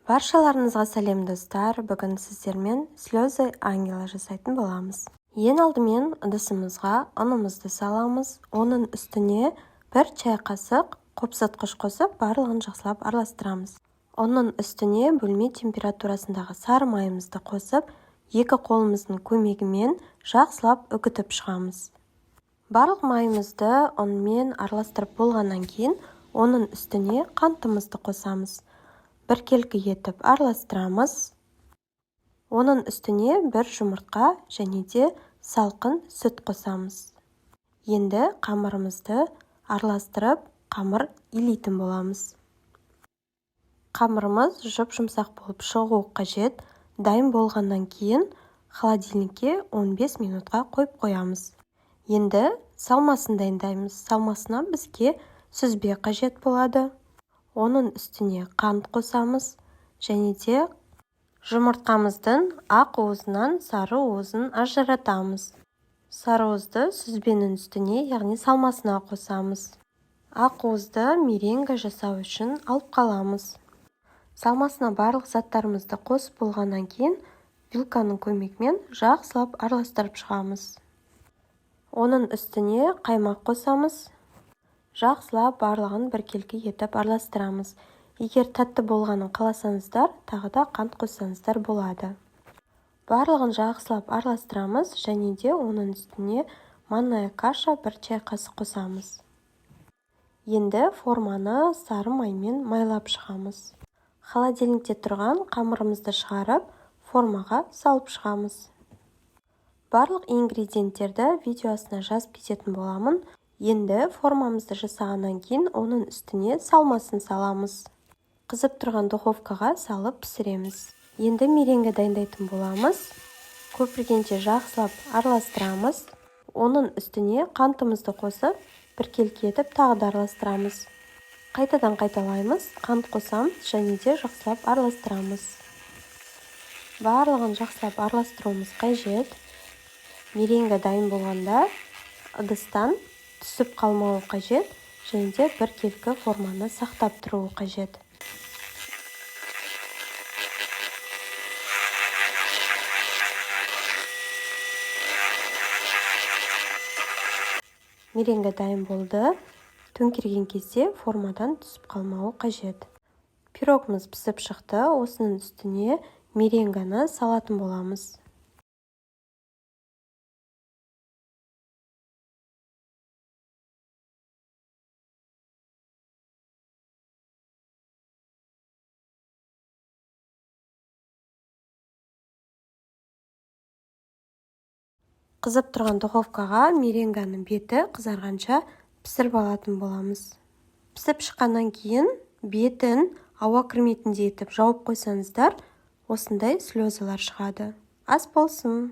Баршаларыңызға сәлем, достар! Бүгін сіздермен слезы ангела жасайтын боламыз. Ең алдымен ыдысымызға ұнымызды саламыз. Оның үстіне 1 чай қасық қопсытқыш қосып, барлығын жақсылап араластырамыз. Ұнның үстіне бөлме температурасындағы сары майымызды қосып, екі қолымыздың көмегімен жақсылап үгітіп шығамыз. Барлық майымызды ұнмен араластырып болғаннан кейін, оның үстіне қантымызды қосамыз. Біркелкі етіп араластырамыз. Оның үстіне бір жұмыртқа және де салқын сүт қосамыз. Енді қамырымызды араластырып, қамыр илейтін боламыз. Қамырымыз жұп-жұмсақ болып шығуы қажет. Дайын болғаннан кейін холодильникке 15 минутқа қойып қоямыз. Енді салмасын дайындаймыз. Салмасына бізге сүзбе қажет болады. Оның үстіне қант қосамыз және де жұмыртқамыздың ақ уызынан сары уызын ажыратамыз. Сары уызды сүзбенің үстіне, яғни салмасына қосамыз. Ақ уызды меренга жасау үшін алып қаламыз. Салмасына барлық заттарымызды қосып болғаннан кейін, вилканың көмегімен жақсылап араластырып шығамыз. Оның үстіне қаймақ қосамыз. Жақсылап барлығын біркелкі етіп араластырамыз. Егер тәтті болғанын қаласаңыздар, тағы да қант қоссаңыздар болады. Барлығын жақсылап араластырамыз және де оның үстіне манная каша 1 чай қасық қосамыз. Енді форманы сары маймен майлап шығамыз. Холодильникте тұрған қамырымызды шығарып, формаға салып шығамыз. Барлық ингредиенттерді видео астына жазып кететін боламын. Енді формамызды жасағаннан кейін, оның үстіне салмасын саламыз. Қызып тұрған духовкаға салып пісіреміз. Енді меренга дайындайтын боламыз. Көпіргенше жақсылап араластырамыз. Оның үстіне қантымызды қосып, біркелкі етіп тағы да араластырамыз. Қайтадан қайталаймыз: қант қосамыз және де жақсылап араластырамыз. Барлығын жақсылап араластыруымыз қажет. Меренга дайын болғанда, ыдыстан түсіп қалмауы қажет және де біркелкі форманы сақтап тұруы қажет. Меренга дайын болды. Төңкерген кезде формадан түсіп қалмауы қажет. Пирогымыз пісіп шықты. Осының үстіне меренганы салатын боламыз. Қызып тұрған духовкаға меренганың беті қызарғанша пісіріп алатын боламыз. Пісіп шыққаннан кейін, бетін ауа кірмейтіндей етіп жауып қойсаңыздар, осындай слезалар шығады. Ас болсын!